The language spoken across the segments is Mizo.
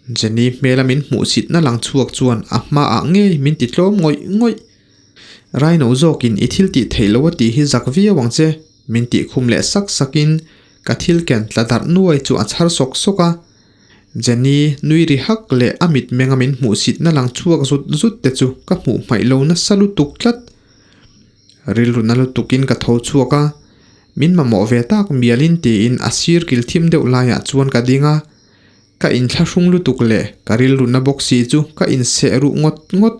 Jenny hmela min hmuhsitna lang chhuak chuan a hmaah ngei min ti tlawm ngawih ngawih. Raino zawkin i thil tih theih loh a tih hi zak viau ang che, min tih khum leh sak sakin ka thil ken tla darh nuai chu a chhar sawk sawk a. Jenny nui ri hak leh a mitmenga min hmuhsitna lang chhuak zut zut te chu ka hmuh hmaih lo nasa lutuk tlat. Rilru na lutukin ka tho chhuak a, min mamawh ve tak mialin tiin a sir kil thim deuh laiah chuan ka ding a, ka inthlahrung lutuk leh ka rilru na bawk si chu ka inseh ruh ngawt ngawt.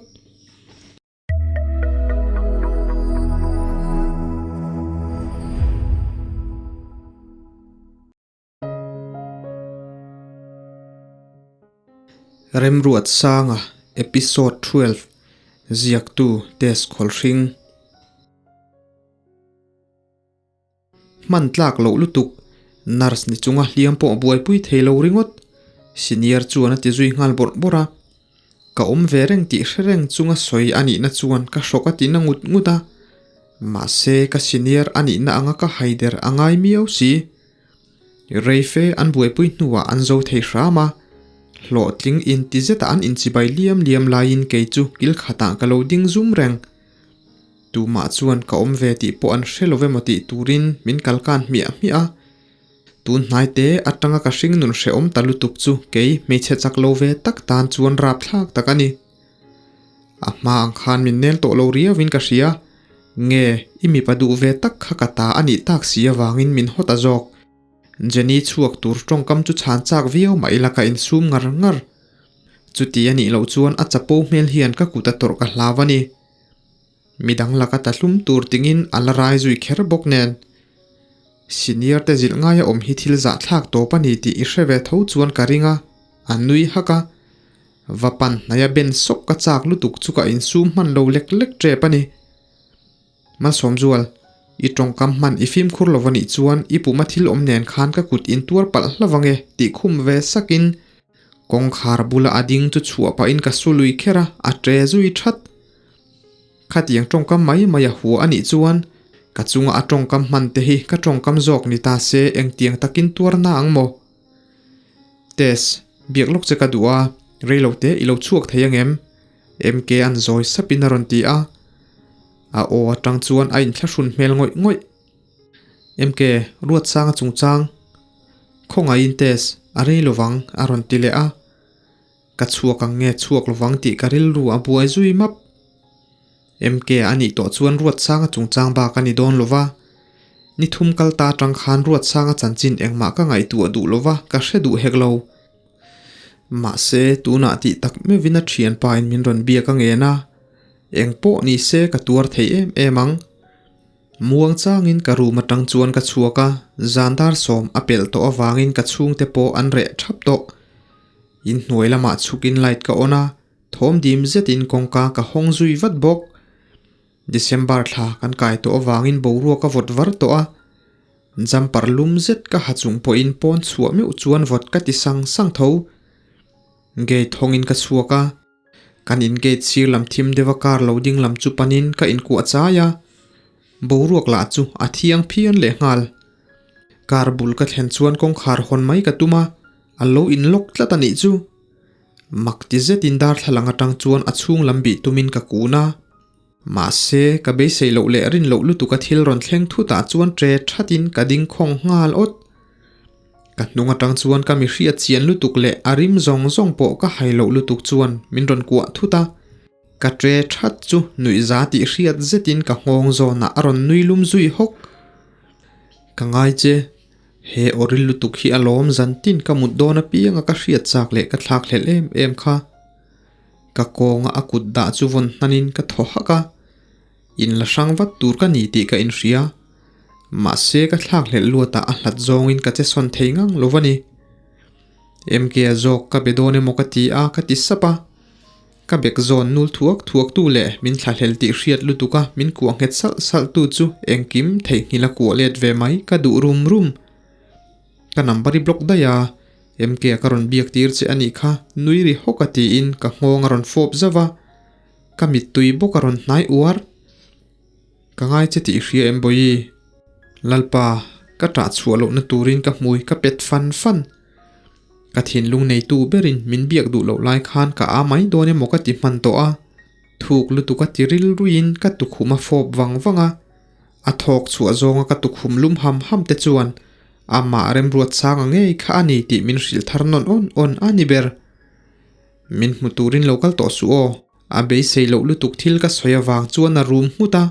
Remruatsanga Episode 12 Ziaktu Test Khawlhring Hman tlak loh lutuk Nurse ni chunga hliam pawh buaipui thei lo ringawt Senior chuan a ti zui nghal bawrh bawrh a. Ka awm ve reng tih hre reng chunga sawi a nihna chuan ka hrawk a ti na ngut ngut a. Mahse ka senior a nihna anga ka haider a ngai miau si. Reife an buaipui hnuah an zo thei hram a, hlawhtling inti zeta an inchibai liam liam laiin kei chu kil khatah ka lo ding zum reng. Tumah chuan ka awm ve tih pawh an hre lo emaw tih turin min kalkan hmiah hmiah a. Tun hnaite atanga ka hring nun hrehawm ta lutuk chu kei hmeichhe chak lo ve tak tan chuan rapthlak tak a ni. A hma ang khan min nel tawh lo riauin ka hria. Nge, i mipa duh ve tak kha ka ta a nih tak si avangin min haw ta zawk. Jenny chhuak tur tawngkam chu chhan chak viau mah ila ka insum ngar ngar. Chuti a nih loh chuan a chapo hmel hian ka kut a tawrh ka hlau a ni. Midang laka ta hlum tur tingin a la rai zui kher bawk nen. Senior te zilh ngaia awm hi thil zahthlak tawp a ni tih i hre ve tho chuan ka ring a, a nui hak a. Va pan hnaia ben sawk ka chak lutuk chu ka insum hman lo lek lek tep a ni. Malsawmzual, i tawngkam hman i fimkhur lo anih chuan i puma thil awm nen khan ka kut intuar palh hlauh ange tih khum ve sakin kawngkhar bula a ding chu chhuah pahin ka su lui kher a, a tre zui that. Khatiang tawngkam mai mai a hua anih chuan ka chunga a tawngkam hman te hi ka tawngkam zawk ni ta se engtiang takin tuar na ang maw? Tess, biak lawk che ka duh a, reilo te i lo chhuak thei angem? MK an zawi sapin a rawn ti a, a aw atang chuan a inthlahrun hmel ngawih ngawih. MK, Ruatsanga chungchang khawngaihin Tess, a rei lovang a rawn ti leh a. Ka chhuak ang nge chhuak lovang tih ka rilru a buai zui map. MK a nih tawh chuan Ruatsanga chungchang bak a ni dawn lova. Ni thum kal ta atang khan Ruatsanga chanchin engmah ka ngaihtuah duh lova ka hre duh hek lo. Mahse tunah tih tak meuhin a thianpa in min rawn biak a ngen a, eng pawh ni se ka tuar thei em em ang. Muang changin ka room atang chuan ka chhuak a, zan dar sawm a pelh tawh avangin ka chhungte pawh an reh thap tawh. Inhnuai lamah chhukin light ka on a, thawm dim zetin kawngka ka hawng zui vat bawk. December thla kan kai tawh avangin boruak a vawt var tawh a, jumper lum zet ka ha chung pawhin pawn chhuah meuh chuan vawt ka ti sang sang tho. Gate hawngin ka chhuak a, kan in gate sir lam thim deuha car lo ding lam chu panin ka inkuah chai a, boruak lah chu a thiang phian lehnghal. Car bul ka thlen chuan kawngkhar hawn mai ka tum a, A lo in lock tlat a nih chu. Mak ti zetin darthlalang atang chuan a chhung lam bih tumin ka kun a. Mahse, ka beisei loh leh rin loh lutuk a thil rawn thleng thutah chuan tre thatin ka ding khawng nghal awt. Ka hnung atang chuan ka mi hriat chian lutuk leh a rim zawng zawng pawh ka hai loh lutuk chuan min rawn kuah thut a. Ka tre that chu nuihza tih hriat zetin ka nghawng zawnah a rawn nui lum zui hawk. Ka ngai che. He awril lutuk hi a lawm zan tin ka mut dawn apiang a ka hriat chak leh ka thlak hlelh em em kha. Ka kawnga a kut dah chu vawn hnanin ka thaw hak a, in la hrang vat tur ka ni tih ka inhria. Mahse ka thlak hlelh luatah a hlat zawngin ka che sawn thei ngang lo va ni. MK a zawk ka be dawn emaw ka ti a ka ti sap a. Ka bek zawn nul thuak thuak tu leh min thlahlel tih hriat lutuk a min kuah nghet salh salh tu chu engkim theihnghilh a kuah let ve mai ka duh rum rum. Ka number i block daih a, MK a ka rawn biak tir che a nih kha nui ri hawk a tiin ka nghawng a rawn fawp zauh a, ka mittui bawk a rawn hnai uar. Ka ngai che tih hria em Bawihi? Lalpa, ka ṭah chhuah lohna turin ka hmui ka pet fan fan. Ka thinlung neitu berin min biak duh loh lai khan ka a mai dawn emaw ka ti hman tawh a, thuk lutuk a ti rilruiin ka tukhum a fawp vang vang a, a thawk chhuah zawnga ka tukhum lum ham ham te chuan amah remruatsanga ngei kha a ni tih min hrilh thar nawn awn awn a ni ber. Min hmu turin lo kal tawh suh aw, a beisei loh lutuk thil ka sawi avang chuan a rum nghut a.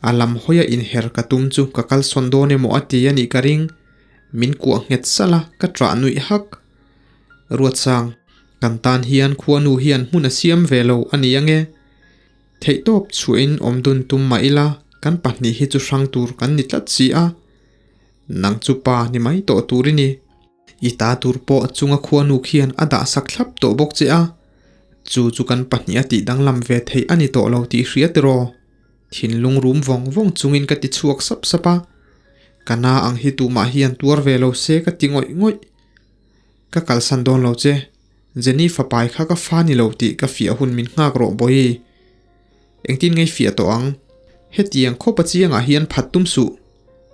A lam hawia inher ka tum chu ka kalsawn dawn emaw a ti a nih ka ring. Min kuah nghet salh a, ka ṭah nuih hak. Ruatsang, kan tan hian khuanu hian hmun a siam ve lo a ni ange. Theihtawp chhuahin awm dun tum mah ila, kan pahnih hi chu hrang tur kan ni tlat si a. Nang chu pa ni mai tawh tur i ni. I ta tur pawh chunga khuanu khian a dah sak thlap tawh bawk che a, chu chu kan pahnih a tih danglam ve theih a ni tawh lo tih hria tiraw? Thinlung rum vawng vawng chungin ka ti chhuak sap sap a, ka na ang hi tumah hian tuar ve lo se ka ti ngawih ngawih. Ka kalsan dawn lo che, Jenny fapai kha ka fa ni lo tih ka fiah hun min nghak rawh Bawihi. Engtin ngei fiah tawh ang? Hetiang khawpa chiangah hian phat tum suh.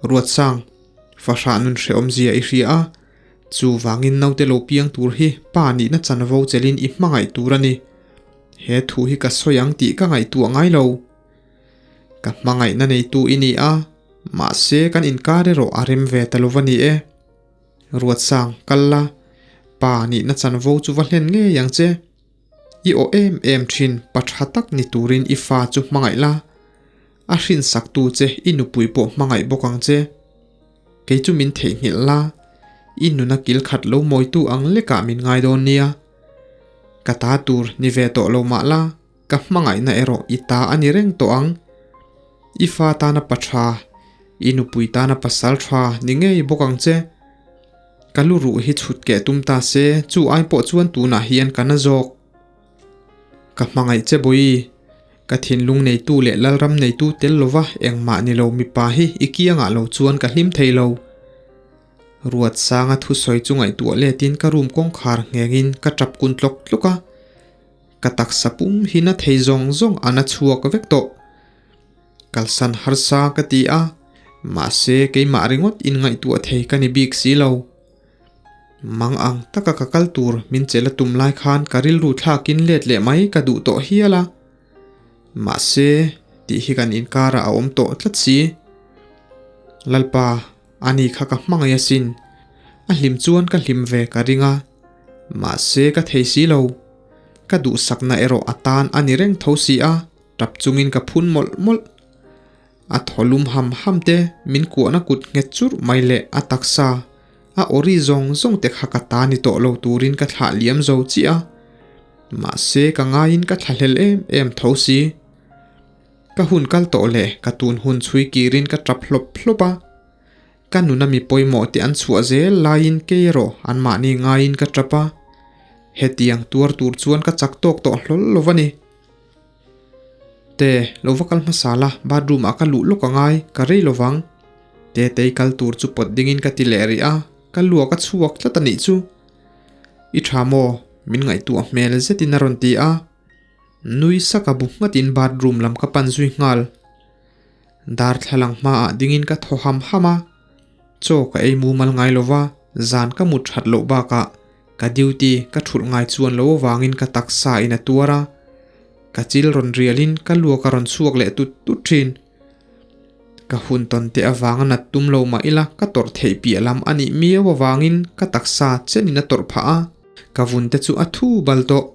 Ruatsang, fahrah nun hrehawmzia i hria a, chuvangin naute lo piang tur hi pa nihna chanvo chelin i hmangaih tur a ni. He thu hi ka sawi ang tih ka ngaihtuah ngai lo. Ka hmangaihna neitu i ni a, mahse kan inkar erawh a rem ve ta lova ni e. Ruatsang, kal la, pa nihna chanvo chu va hlen ngei ang che. I aw em em thin pa tha tak ni turin i fa chu hmangaih la, a hrinsaktu che i nupui pawh hmangaih bawk ang che. Kei chu min theihnghilh la, i nuna kil khat lo mawitu ang lekah min ngai dawn nia. Ka ta tur ni ve tawh lo mah la, ka hmangaihna erawh i ta a ni reng tawh ang. I fa tana pa tha, i nupui tana pasal tha ni ngei bawk ang che. Ka lu ruh hi chhut keh tum ta se, chu ai pawh chuan tunah hian ka na zawk. Ka hmangaih che Bawihi, ka thinlung neitu leh Lalram neitu tel lova engmah ni lo mipa hi i kiangah lo chuan ka hlim thei lo. Ruatsanga thusawi chu ngaihtuah letin ka room kawngkhar nghengin ka tap kun tlawk tlawk a, ka taksa pum hi na thei zawng zawng a na chhuak vek tawh. Kalsan harsa ka ti a, mahse keimah ringawt in ngaihtuah thei ka ni bik si lo. Mang ang taka ka kal tur min chelh a tum lai khan ka rilru thlakin let leh mai ka duh tawh hial a. Mahse, tih hi kan inkarah a awm tawh tlat si. Lalpa, ani kha ka hmangaih asin. A hlim chuan ka hlim ve ka ring a, mahse ka thei si lo. Ka duhsakna erawh a tan a ni reng tho si a. Tap chungin ka phun mawlh mawlh. A thaw lum ham ham te, min kuahna kut nghet churh mai leh a taksa, a awri zawng zawng te kha ka ta ni tawh lo turin ka thlah liam zo chiah a. Mahse ka ngaiin ka thlahlel em em tho si. Ka hun kal tawh leh ka tun hun chhui kirin ka tap hlawp hlawp a. Ka nuna mi pawimawh te an chhuah zel laiin kei erawh anmahni ngaiin ka tap a. Hetiang tuar tur chuan ka chak tawk tawh hlawl lo va ni. Te, lo va kal hmasa la, bathroom ah ka luh lawk a ngai, ka rei lo vang. Tetei kal tur chu pawt dingin ka ti leh rih a, ka luak a chhuak tlat a nih chu. I tha maw? Min ngaihtuah hmel zetin a rawn ti a. Nui sak a bu nghatin bathroom lam ka pan zui nghal. Darthlalang hmaah dingin ka thaw ham ham a. Chaw ka ei mumal ngai lo va, zan ka mut that loh bakah ka duty ka thulh ngai chuan lo avangin ka taksa in a tuar a, ka chil rawn rialin ka luak a rawn chhuak leh tut tut thin. Ka hun tawn te avanga nat tum lo mah ila ka tawrh theih piah lam a nih miau avangin ka taksa chenin a tawrh phah a, ka vun te chu a thu bal tawh.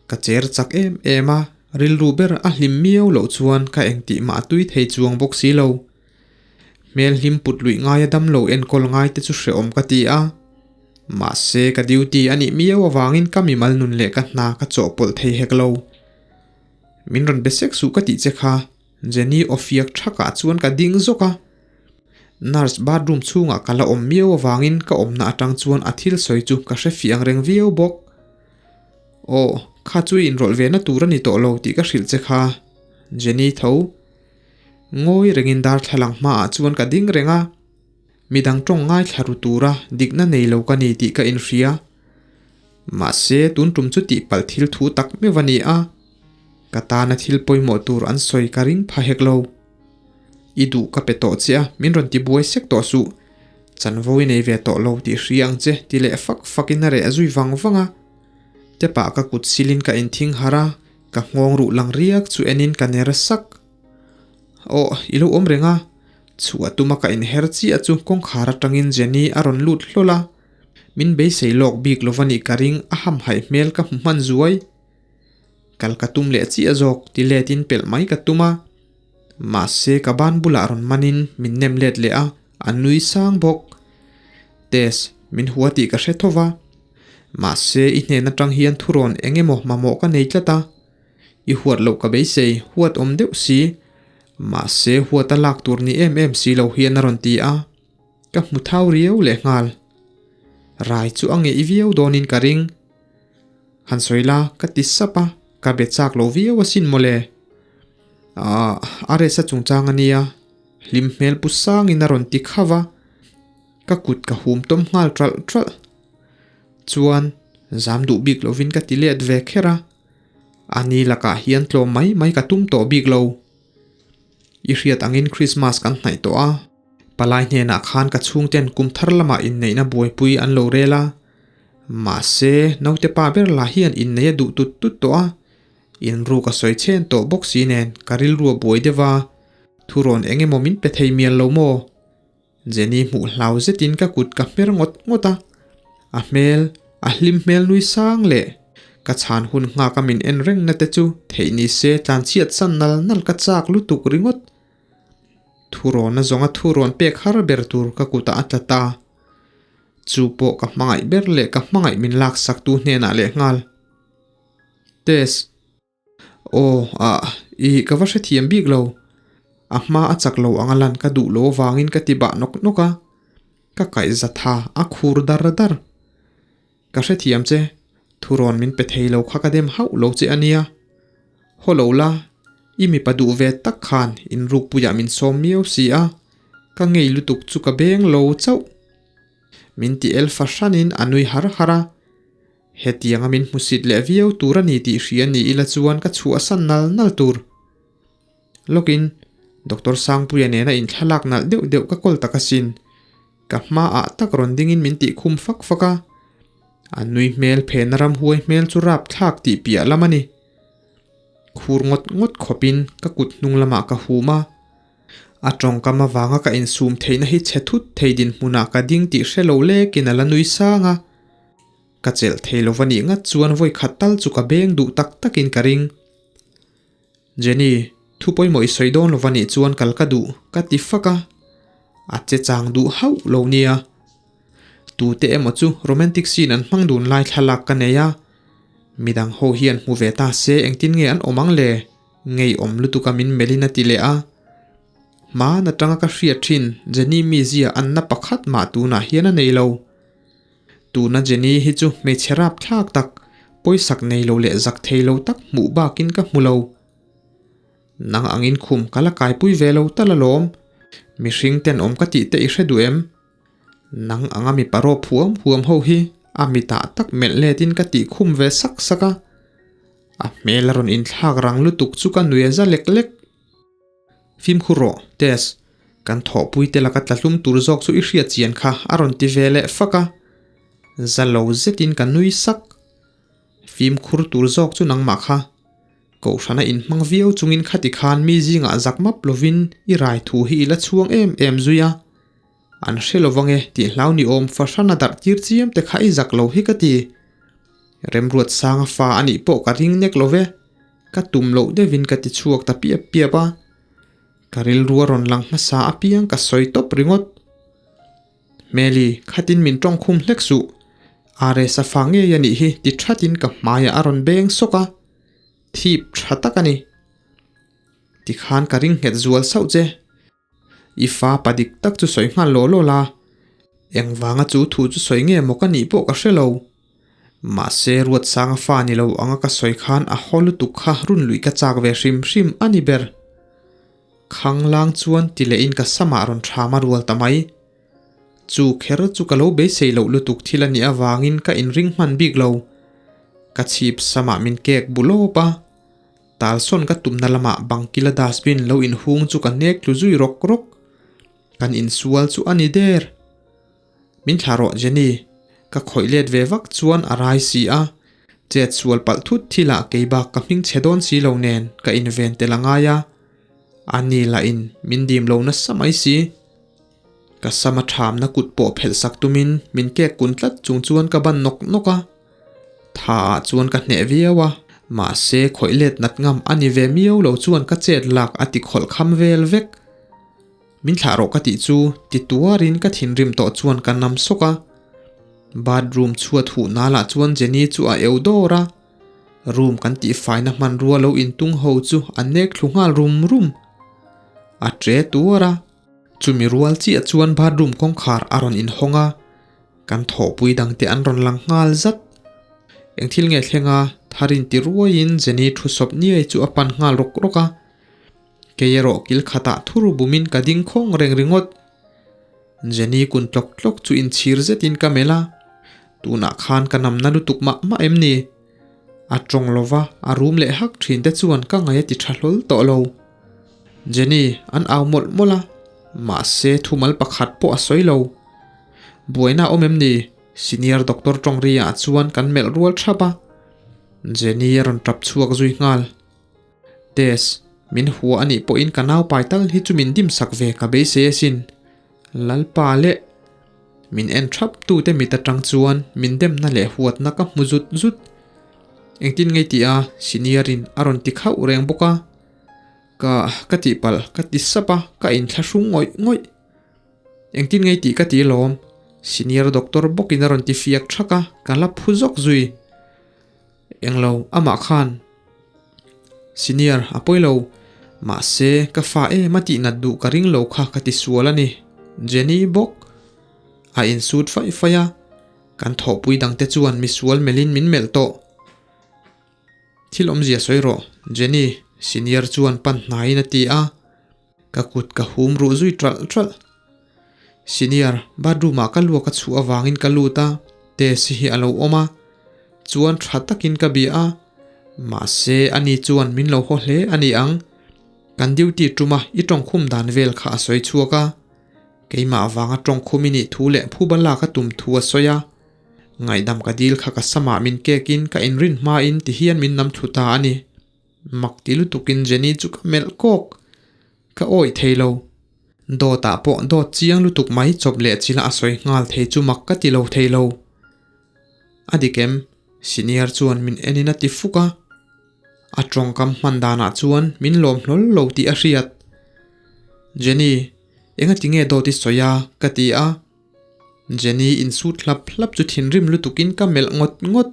Ka cher chak em em a, rilru ber a hlim miau loh chuan ka engtih mah a tui thei chuang bawk si lo. Hmel hlim put luih ngaia damlo enkawl ngai te chu hrehawm ka ti a. Mahse ka duty a nih miau avangin ka mimal nun leh ka hna ka chawhpawlh thei hek lo. Min rawn be sek suh ka tih che kha, Jenny aw fiak thakah chuan ka ding zawk a. Nurse bathroom chhungah ka la awm miau avangin ka awmna atang chuan a thil sawi chu ka hre fiang reng viau bawk. Aw, kha chu i inrawlh ve na tur a ni tawh lo tih ka hrilh che kha, Jenny tho. Ngawi rengin darthlalang hmaah chuan ka ding reng a, midang tawng ngaithla ru tura dikna nei lo ka ni tih ka inhria. Mahse, tun tum chu tihpalh thil thu tak meuh a ni a, ka tana thil pawimawh tur an sawi ka ring pha hek lo. I duh ka pe tawh che a, min rawn ti buai sek tawh suh. Chanvo i nei ve tawh lo tih hria ang che ti leh fak fakin a reh zui vang vang a. Tepah ka kut silin ka inthing harh a, ka nghawng ruh lang riak chu enin ka ner sak. Aw, i lo awm reng a, chhuah tuma ka inher chiah chu kawngkhar atangin Jenny a rawn lut hlawl a. Min beisei lawk bik lova nih ka ring a hamhaih hmel ka hmu hman zuai. Kal ka tum leh chiah zawk ti letin pelh mai ka tum a. Mahse ka ban bulah rawn manin min nem let leh a, a nui sang bawk. Tess, min hua tih ka hre tho va. Mahse i hnen atang hian thurawn eng emaw mamawh ka nei tlat a. I huat loh ka beisei, huat awm deuh si. Mahse huat a lak tur ni em em si lo hian a rawn ti a. Ka hmu thau riau leh nghal. Rai chu a ngeih viau dawnin ka ring. Han sawi la, ka ti sap a, ka be chak lo viau asin mawle. Aah, a resa chungchang a nia, hlim hmel pu sangin a rawn ti khauh a, ka kut ka hum tawm nghal ṭalh ṭalh. Chuan, zam duh bik lovin ka ti let ve kher a, a ni lakah hian tlawm mai mai ka tum tawh bik lo. I hriat angin Christmas kan hnaih tawh a, palai hnenah khan ka chhungten kum thar lamah inneihna buaipui an lo rel a, Mahse, naute pa ber lah hian innei a duh tut tut tawh a, inruk a sawi chhen tawh bawk si nen ka rilru a buai deuh a, thurawn eng emaw min pe thei mial lo maw? Jenny hmuh hlau zetin ka kut ka hmer ngawt ngawt a, a hmel, a hlim hmel nui sang leh ka chhan hun nghak a min en reng na te chu theih ni se tlanchhiat san nal nal ka chak lutuk ringawt. Thurawn a zawnga thurawn pek har ber tur ka kutah a tla ta. Chu pawh ka hmangaih ber leh ka hmangaih min laksak tu hnenah leh nghal. Tess. Aw, ah, i ka va hrethiam bik lo. A hma a chak lo anga lan ka duh lo avangin ka ti bah nawk nawk a. Ka kaih za tha a khur dar dar. Ka hrethiam che, thurawn min pe thei lo kha ka dem hauh lo che a nia. Haw lo la, i mipa duh ve tak khan inrukpuiah min sawm miau si a, ka ngei lutuk chu ka beng lo chauh. Min ti el fahranin a nui har har a, hetianga min hmusit leh viau tur a ni tih hria ni ila chuan ka chhuahsan nal nal tur. Lawkin Doctor Sangpuia nena inthlalak nalh deuh deuh ka kawl tak asin. Ka hmaah tak rawn dingin min tih khum fak fak a, a nui hmel phena ramhuai hmel chu rapthlak tih piah lam a ni. Khur ngawt ngawt khawpin ka kut hnung lamah ka hum a, a tawngkam avanga ka insum theihna hi chhe thut thei dinhmunah ka ding tih hre lo lekin a la nui sang a. Ka chelh thei lo va nih ngat chuan vawi khat tal chu ka beng duh tak takin ka ring. Jenny, thu pawimawh i sawi dawn lo va nih chuan kal ka duh, ka ti fak a. A che chang duh hauh lo nia. Tute emaw chu romantic scene an hmang dun lai thlalak ka nei a. Midang ho hian hmu ve ta se engtin nge an awm ang le? Ngeiawm lutuk a min melhin a ti leh a. Hmaan atanga ka hriat thin Jenny mizia anna pakhat mah tunah hian a nei lo. Tuna Jenny hi chu hmeichhe rapthlak tak, pawisak nei lo leh zak thei lo tak hmuh bakin ka hmu lo. Nang angin khum ka la kaipui ve lo tal alawm. Mihring tenawm ka tih te i hre duh em? Nang anga mipa rawp huam huam ho hi a mitah tak melh letin ka tih khum ve sak sak a. A hmel a rawn inthlak rang lutuk chu ka nui a za lek lek. Fimkhur rawh, Tess. Kan thawhpui te laka tla hlum tur zawk chu i hriat chian kha a rawn ti ve leh fak a. Za lo zetin ka nui sak. Fimkhur tur zawk chu nangmah kha. Kohhrana inhmang viau chungin khati khan mi zingah zak map lovin i rai thu hi i la chhuang em em zui a. An hre lo vang e tih hlau ni awm fahran a darh tir chiam te kha i zak lo hi ka ti. Remruat sanga fa a nih pawh ka ring nek lo ve. Ka tum loh deuhin ka ti chhuak ta piap piap a. Ka rilru a rawn lang hmasa apiang ka sawi tawp ringawt. Hmeli, khatin min tawng khum hlek suh. RS a fa ngei a nih hi ti thatin ka hmaiah a rawn beng sawk a. Thip tha tak a ni. Tikhan ka ring nghet zual sauh che. I fa pa dik tak chu sawi nghal law law la, engvanga chu thu chu sawi nge maw ka nih pawh ka hre lo. Mahse Ruatsanga fa ni lo anga ka sawi khan a haw lutuk kha run luih ka chak ve hrim hrim a ni ber. Khanglang chuan ti lehin ka samah rawn thram a rual ta mai. Chu kher chu ka lo beisei loh lutuk thil a nih avangin ka inring hman bik lo. Ka chhip samah min kek bu lawp a. Talsawn ka tumna lamah bangkila dustbin lo inhung chu ka hnek tlu zui rawk rawk. Kan insual chu a ni der. Min thlah rawh Jenny, ka khawih let ve vak chuan a rai si a, chet sual palh thut thilah kei bak ka hming chhe dawn si lo nen ka inven tel a ngai a, a ni lah in min dim lo nasa mai si. Ka sam a thamna kut pawh phelh sak tumin min kek kun tlat chung chuan ka ban nawk nawk a, tha ah chuan ka hneh viau a, mahse khawih let nat ngam a ni ve miau lo chuan ka chet lak a ti khawlh kham vel vek. Min thlah rawh ka tih chu ti tuarin ka thinrim tawh chuan ka nam sawk a. Bathroom chhuat huh nalah chuan Jenny chu a eu dawr a. Room kan tihfaina hmanrua lo intung ho chu a nek thlu nghal rum rum. A tre tuar a. Chumi rual chiah chuan bathroom kawngkhar a rawn inhawng a. Kan thawhpui dangte an rawn lang nghal zat. Eng thil nge thleng a, Tharin ti ruaiin Jenny thu sawp niai chu a pan nghal rawk rawk a. Kei erawh kil khatah thur bumin ka ding khawng reng ringawt. Jenny kun tlawk tlawk chu inchhir zetin ka melh a, tunah khan ka namna lutuk mah mah em ni? A tawng lova a rum leh hak thin te chuan ka ngaih a ti tha hlawl tawh lo. Jenny an au mawlh mawlh a, mahse thumal pakhat pawh a sawi lo. Buaina a awm em ni? Senior doctor tawng ri ah chuan kan melh rual thap a. Jenny a rawn tap chhuak zui nghal. Tess, min hua a nih pawhin ka naupai tal hi chu min dim sak ve ka beisei asin. Lalpa leh min en thap tute mit atang chuan min demna leh huatna ka hmu zut zut. Engtin ngei tih a senior in a rawn ti khauh reng bawk a. Ka ka tihpalh ka ti sap a, ka inthlahrung ngawih ngawih. Engtin ngei tih ka ti lawm, senior doctor bawkin a rawn ti fiak thak a, ka la phu zawk zui. Englo, amah khan senior a pawi lo, mahse ka fa em a tih nat duh ka ring lo kha ka ti sual a ni, Jenny bawk a insut faih faih a, kan thawhpui dangte chuan misual melhin min melh tawh. Thil awmzia sawi rawh, Jenny, senior chuan pan hnaiin a ti a. Ka kut ka hum ruh zui ṭalh ṭalh. Senior, bathroom ah ka luak a chhuah avangin ka lut a, Tess hi a lo awm a, chuan ṭha takin ka bia a, mahse ani chuan min lo haw hle a ni ang. Kan duty ṭuma i ṭawngkhum dan vel kha a sawi chhuak a, keimah avanga ṭawngkhum i nih thu leh phuba lak a tum thu a sawi a, ngaihdam ka dil kha ka samah min kekin ka inrin hmain tihian min nam thlu ta a ni. Mak ti lutukin Jenny chu ka melh kawk. Ka awih thei lo. Dawtah pawh dawt chiang lutuk mai chawp leh chila a sawi nghal thei chu mak ka ti lo thei lo. A dik em? Senior chuan min enin a ti fuk a. A tawngkam hman danah chuan min lawm hlawl lo tih a hriat. Jenny, engati nge dawt i sawi a? ka ti a. Jenny insut hlap hlap chu thinrim lutukin ka melh ngawt ngawt.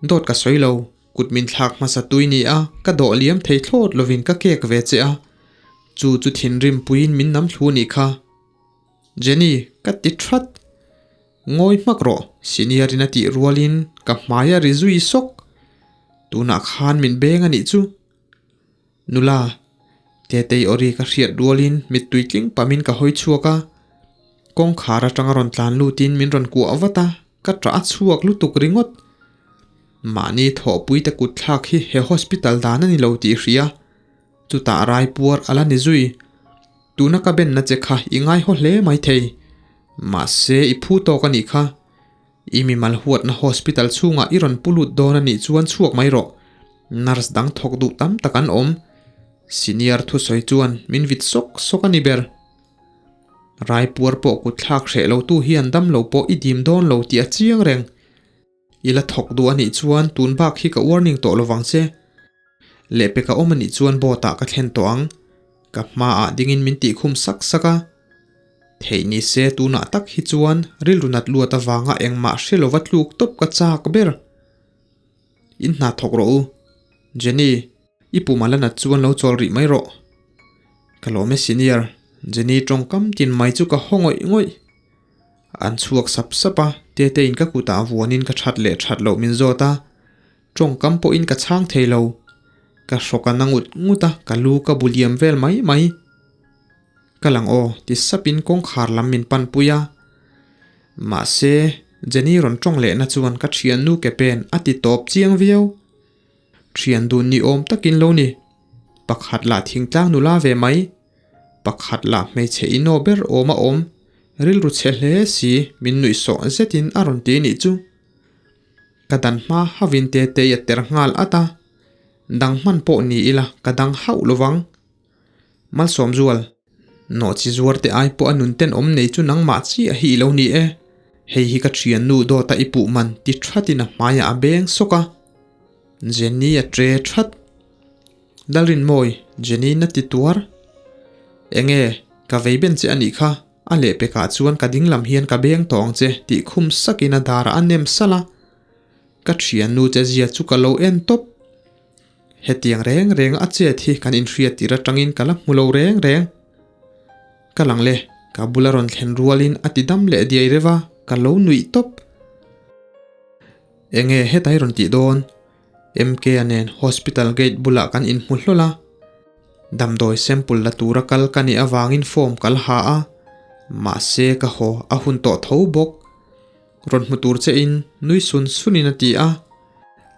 Dawt ka sawi lo, kut min thlak hmasa tui ni a, ka dawh liam thei thlawt lovin ka kek ve che a, chu chu thinrim puiin min nam thlu nih kha. Jenny, ka ti that. Ngawi hmak rawh, senior in a tih rualin ka hmai a ri zui sawk. Tunah khan min beng a nih chu. Nula, Tetei awri ka hriat rualin mittui tling pamin ka hawi chhuak a, kawngkhar atanga rawn tlan lutin min rawn kuah vat a, ka ṭah a chhuak lutuk ringawt. Mahni thawhpuite kut thlak hi he hospital dan a ni lo tih hria, chutah raipuar a la ni zui. Tuna ka benna che kha i ngaihaw hle maithei, mahse i phu tawk a nih kha. I mimal huatna hospital chhungah i rawn pu lut dawn a nih chuan chhuak mai rawh. Nurse dang thawk duh tam tak an awm. Senior thusawi chuan min vit sawk sawk a ni ber. Raipuar pawh kut thlak hreh lo tu hian dam lo pawh i dim dawn lo tih a chiang reng. I la thawk duh a nih chuan tun bak hi ka warning tawh lovang che. Lehpek a awm a nih chuan boat ah ka thlen tawh ang. Ka hmaah dingin min tihkhum sak sak a. Theih ni se tunah tak hi chuan rilru nat luat avanga engmah hre lova tluk tawp ka chak ber. In hna thawk rawh u. Jenny, i pum a la nat chuan lo chawl rih mai rawh. Ka lawm e senior, Jenny tawngkam tin mai chu ka haw ngawih ngawih. An chhuak sap sap a, Tetein ka kutah vuanin ka that leh that loh min zawt a. Tawngkam pawhin ka chhang thei lo. Ka hrawk a na ngut ngut a, ka lu ka bu liam vel mai mai. Ka lang aw, ti sapin kawngkhar lam min pan pui a. Mahse, Jenny rawn tawng lehna chuan ka thiannu ke pen a ti tawp chiang viau. Thian dun ni awm takin lo ni. Pakhat lah thingtlang nula ve mai. Pakhat lah hmeichhe inaw ber awm a awm. Rilru chhe hle si min nuih sawh zetin a rawn ti nih chu. Ka dan hma havin Tetei a ter nghal at a, dang hman pawh ni ila ka dang hauh lovang. Malsawmzual, nawhchi zuar te ai pawh a nun tenawm nei chu nangmah chiah hi i lo ni e. Hei hi ka thiannu dawta i puh man ti thatin a hmaiah a beng sawk a. Jenny a tre that. Lalrinmawi, Jenny na ti tuar. Enge, ka vei ben che a nih kha, a lehpekah chuan ka dinglam hian ka beng tawh ang che tih khum sakin a darah a nem salh a. Ka thiannu che zia chu ka lo en tawp. Hetiang reng reng a chet hi kan inhriat tir atangin ka la hmu lo reng reng. Ka lang le, ka bula rawn thlen rualin a ti dam leh diai reuh a, ka lo nuih tawp. Enge hetai rawn tih dawn? MK-a nen hospital gate bulah kan inhmu hlawl a. Damdawi sample la tura kal ka nih avangin form ka la ha a, mahse ka haw a hun tawh tho bawk. Rawn hmu tur che in nui sun sun in a ti a,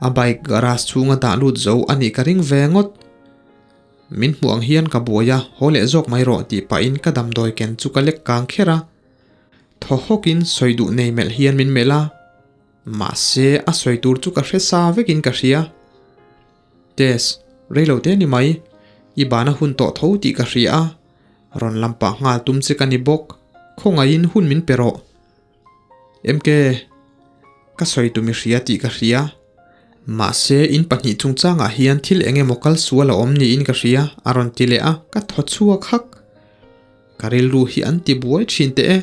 a bike garage chhunga dah lut zo a nih ka ring ve ngawt. Min hmuh ang hian ka buai a, haw leh zawk mai rawh tih pahin ka damdawi ken chu ka lek kang kher a. Thaw hawk in sawi duh nei melh hian min melh a, mahse a sawi tur chu ka hre sa vek in ka hria. Tess, rei lo te ni mai, i bana hun tawh tho tih ka hria a, rawn lam pah nghal tum che ka ni bawk, khawngaihin hun min pe rawh. MK, Ka sawi tum i hria tih ka hria. Mahse, in pahnih chungchangah hian thil eng emaw kal sual a awm niin ka hria, a rawn ti leh a, ka thaw chhuak hak. Ka rilru hi an ti buai thin teh e.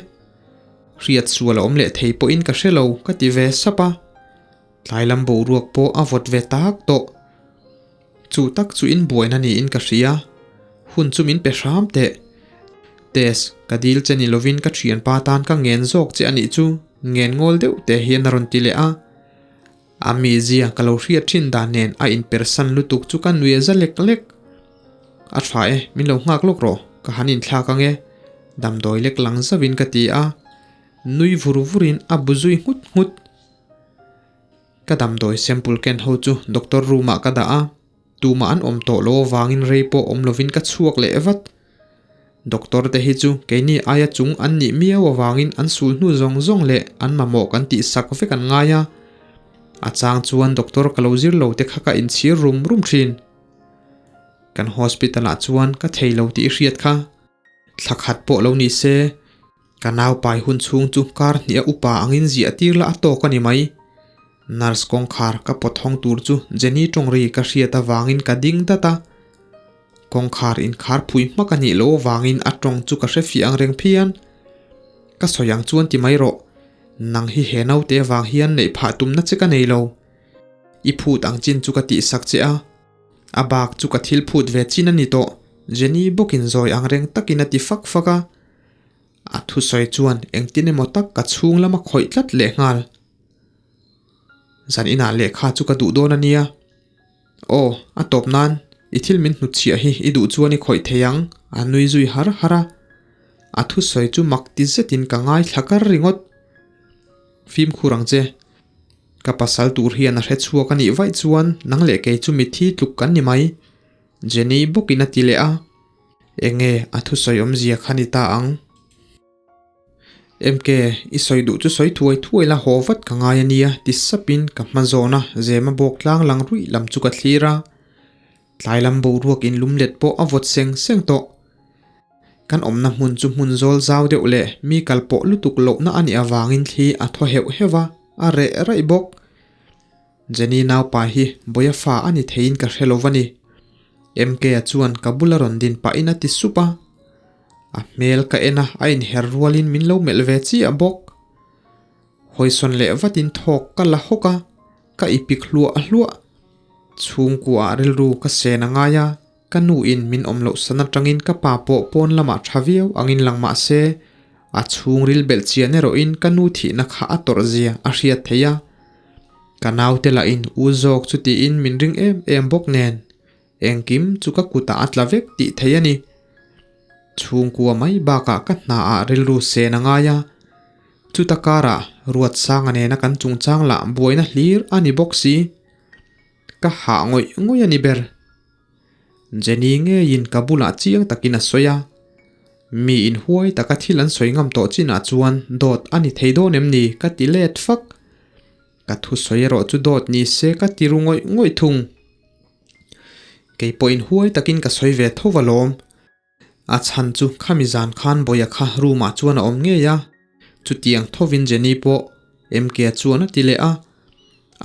Hriat sual a awm leh thei pawhin ka hre lo, ka ti ve sap a. Tlai lam boruak pawh a vawt ve tak tawh. Chu tak chu in buaina niin ka hria. Hun chu min pe hram teh. Tess, ka dil che ni lovin ka thianpa tan ka ngen zawk che a nih chu, ngen ngawl deuh teh hian a rawn ti leh a. A mizia ka lo hriat thin dan nen a inpersan lutuk chu ka nui za lek lek. A tha e, min lo nghak lawk rawh, ka han inthlak ang e, damdawi lek lang zauhin ka ti a. Nui vur vurin a bu zui nghut nghut. Ka damdawi sample ken ho chu doctor room ah ka dah a, tumah an awm tawh lo avangin rei pawh awm lovin ka chhuak leh vat. Doctor te hi chu keini aia chung an nih miau avangin an sul hnu zawng zawng leh an mamawh kan tih sak vek an ngai a. A chang chuan doctor ka lo zir lo te kha ka inchhir rum rum thin. Kan hospital ah chuan ka thei lo tih i hriat kha. Thla khat pawh lo ni se. Ka naupai hun chhung chu kar hnih a upa angin ziah tir la a tawk a ni mai. Nurse kawngkhar ka pawt hawng tur chu Jenny tawng ri ka hriat avangin ka ding dat a. Kawngkhar inkhar phui hmak a nih loh avangin a tawng chu ka hre fiah ang reng phian. Ka sawi ang chuan ti mai rawh. Nang hi he naute avang hian neih phah tumna che ka nei lo. I phut ang chin chu ka tihsak che a. A bak chu ka thil phut ve chin a ni tawh, Jenny bawkin zawi ang reng takin a ti fak fak a. A thusawi chuan engtin emaw tak ka chhung lama khawih tlat leh nghal. Zan inah lehkha chu ka duh dawn a nia. Aw, a tawp nan, i thil min hnutchhiah hi i duh chuan i khawih thei ang, a nui zui har har a. A thusawi chu mak ti zetin ka ngaithla kar ringawt. Fimkhur ang che. Ka pasal tur hian a hre chhuak a nih vaih chuan nang leh kei chu mitthi tluk kan ni mai. Jenny bawkin a ti leh a. Enge a thusawi awmzia kha ni ta ang? MK, i sawi duh chu sawi thuai thuai la haw vat ka ngai a nia ti sapin ka hma zawn a, zema bawk tlang lang ruih lam chu ka thlir a. Tlai lam boruak in lum let pawh a vawt seng seng tawh. Kan awmna hmun chu hmun zawl zau deuh leh mi kal pawh lutuk lohna a nih avangin thli a thaw heuh heuh a, a reh raih bawk. Jenny naupa hi Bawia fa a ni theiin ka hre lo va ni. MK-a chuan ka bula rawn din pahin a ti sup a. A hmel ka en a, a inher rualin min lo melh ve chiah bawk. Hawisawn leh vatin thawk ka la hawk a, ka ipik hluah hluah. Chhungkuaah rilru ka sen a ngai a, Ka nu in min awm loh san atangin ka pa pawh pawn lamah tha viau angin lang mah se, a chhungril belh chian erawhin ka nu thihna kha a tawrh zia a hriat theih a. Ka naute lahin u zawk chu tiin min ring em em bawk nen, engkim chu ka kutah a tla vek tih theih a ni. Chhungkua mai bakah ka hnaah rilru sen a ngai a, chuta karah Ruatsanga nena kan chungchang lah buaina hlir a ni bawk si. Ka hah ngawih ngawih a ni ber. Jenny ngeiin ka bulah chiang takin a sawi a. Mi inhuai taka thil an sawi ngam tawh chinah chuan dawt a ni thei dawn em ni ka ti let fak. Ka thusawi erawh chu dawt ni se ka ti ru ngawih ngawih thung. Kei pawh inhuai takin ka sawi ve tho alawm. A chhan chu khami zan khan Bawia kha room ah chuan a awm ngei a, chutiang thovin Jenny pawh MK chuan a ti leh a.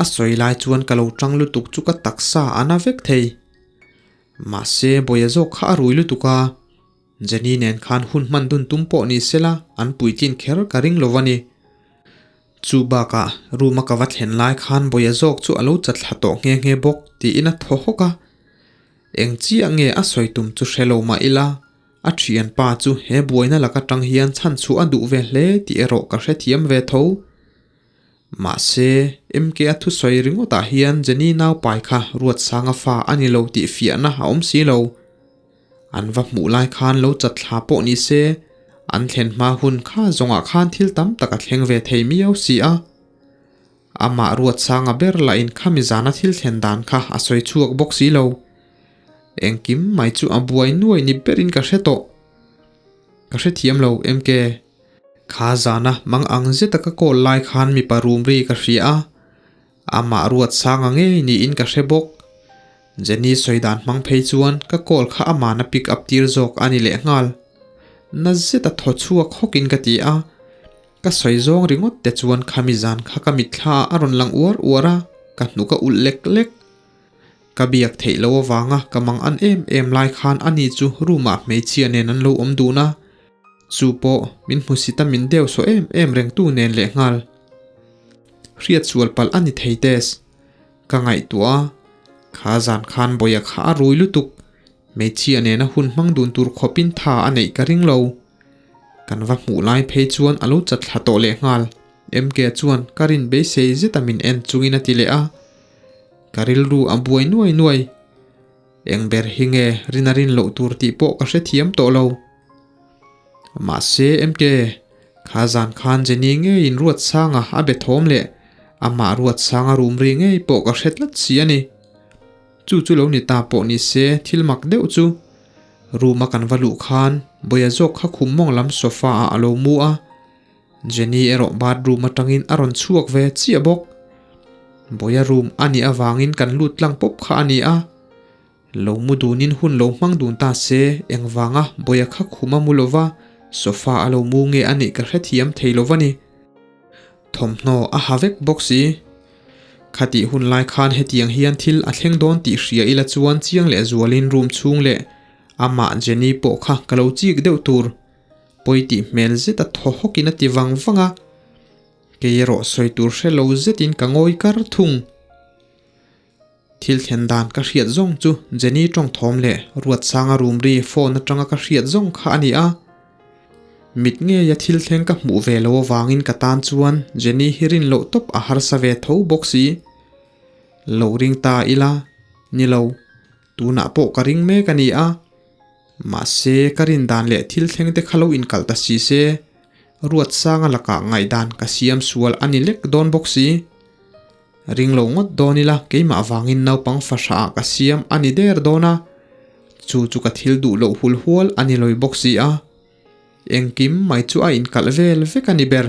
A sawi lai chuan ka lo tang lutuk chu ka taksa a na vek thei. Mahse Bawia zawk kha a rui lutuk a, Jenny nen khan hun hman dun tum pawh ni sela an puitlin kher ka ring lo a ni. Chu bakah room a ka va thlen lai khan Bawia zawk chu a lo chatthla tawh nghe nghe bawk tiin a thaw hawk a. Eng chiah nge a sawi tum chu hre lo mah ila, a thianpa chu he buaina lak atang hian chhan chhuah a duh ve hle tih erawh ka hrethiam ve tho. Mahse, MK a thusawi ringawtah hian Jenny naupai kha Ruatsanga fa a ni lo tih fiahna a awm si lo. An va hmuh lai khan lo chat thla pawh ni se, an thlen hma hun kha zawngah khan thil tam tak a thleng ve thei miau si a. Amah Ruatsanga ber lahin khami zana thil thlen dan kha a sawi chhuak bawk si lo. Engkim mai chu a buai nuai ni berin ka hre tawh. Ka hrethiam lo, MK. Kha zana mang ang zeta ka call lai khan mipa rum ri ka hria a, amah Ruatsanga ngei niin ka hre bawk. Jenny sawi dan hmang phei chuan ka call kha aman a pick up tir zawk a ni lehnghal. Na zeta thaw chhuak hawkin ka ti a. Ka sawi zawng ringawt te chuan khami zan kha ka mitthla ah a rawn lang uar uar a, ka hnuk a ulh lek lek. Ka biak theih loh avanga ka mang an em em lai khan ani chu room ah hmeichhia nen an lo awm dun a, chu pawh min hmusit a min deu saw em em reng tu nen lehnghal. Hriat sual palh a ni thei tes. Ka ngaihtuah a, kha zan khan Bawia kha a rui lutuk, hmeichhia nena hun hmang dun tur khawpin tha a neih ka ring lo. Kan va hmuh lai phei chuan a lo chat thla tawh leh nghal. MK chuan ka rin beisei zeta min en chungin a ti leh a. Ka rilru a buai nuai nuai. Eng ber hi nge rin a rin loh tur tih pawh ka hrethiam tawh lo. Mahse MK, kha zan khan Jenny ngeiin Ruatsanga a be thawm leh amah Ruatsanga rum ri ngei pawh ka hre tlat si a ni. Chu chu lo ni ta pawh ni se thil mak deuh chu. Room a kan va luh khan Bawia zawk kha khum mawng lam sofa ah a lo mu a, Jenny erawh bathroom atangin a rawn chhuak ve chiah bawk. Bawia room a nih avangin kan lut tlang pawp kha a ni a, lo mu dunin hun lo hmang dun ta se engvanga Bawia kha khum a mu lova sofa a lo mu nge a nih ka hrethiam thei lo va ni. Thawmhnaw a ha vek bawk si. Khatih hun lai khan hetiang hian thil a thleng dawn tih hria ila chuan chiang leh zualin room chhung leh amah Jenny pawh kha ka lo chik deuh tur. Pawi tih hmel zet a thaw hawkin a ti vang vang a. Kei erawh sawi tur hre lo zetin ka ngawi kar thung. Thil thlen dan ka hriat zawng chu Jenny tawng thawm leh Ruatsanga room ri phone atanga ka hriat zawng kha a ni a. Mit ngeia thil thleng ka hmuh ve lo avangin ka tan chuan Jenny hi rin loh tawp a harsa ve tho bawk si. Lo ring ta ila, ni lo, tunah pawh ka ring mek a ni a. Mahse, ka rin dan leh thil thleng te kha lo inkalh ta si se, Ruatsanga lakah ngaihdan ka siam sual a ni lek dawn bawk si. Ring lo ngawt dawn ila keimah vangin naupang fahra ah ka siam a ni der dawn a, chu chu ka thil duh loh hul hual a ni lawi bawk si a. Engkim mai chu a inkalh vel vek a ni ber.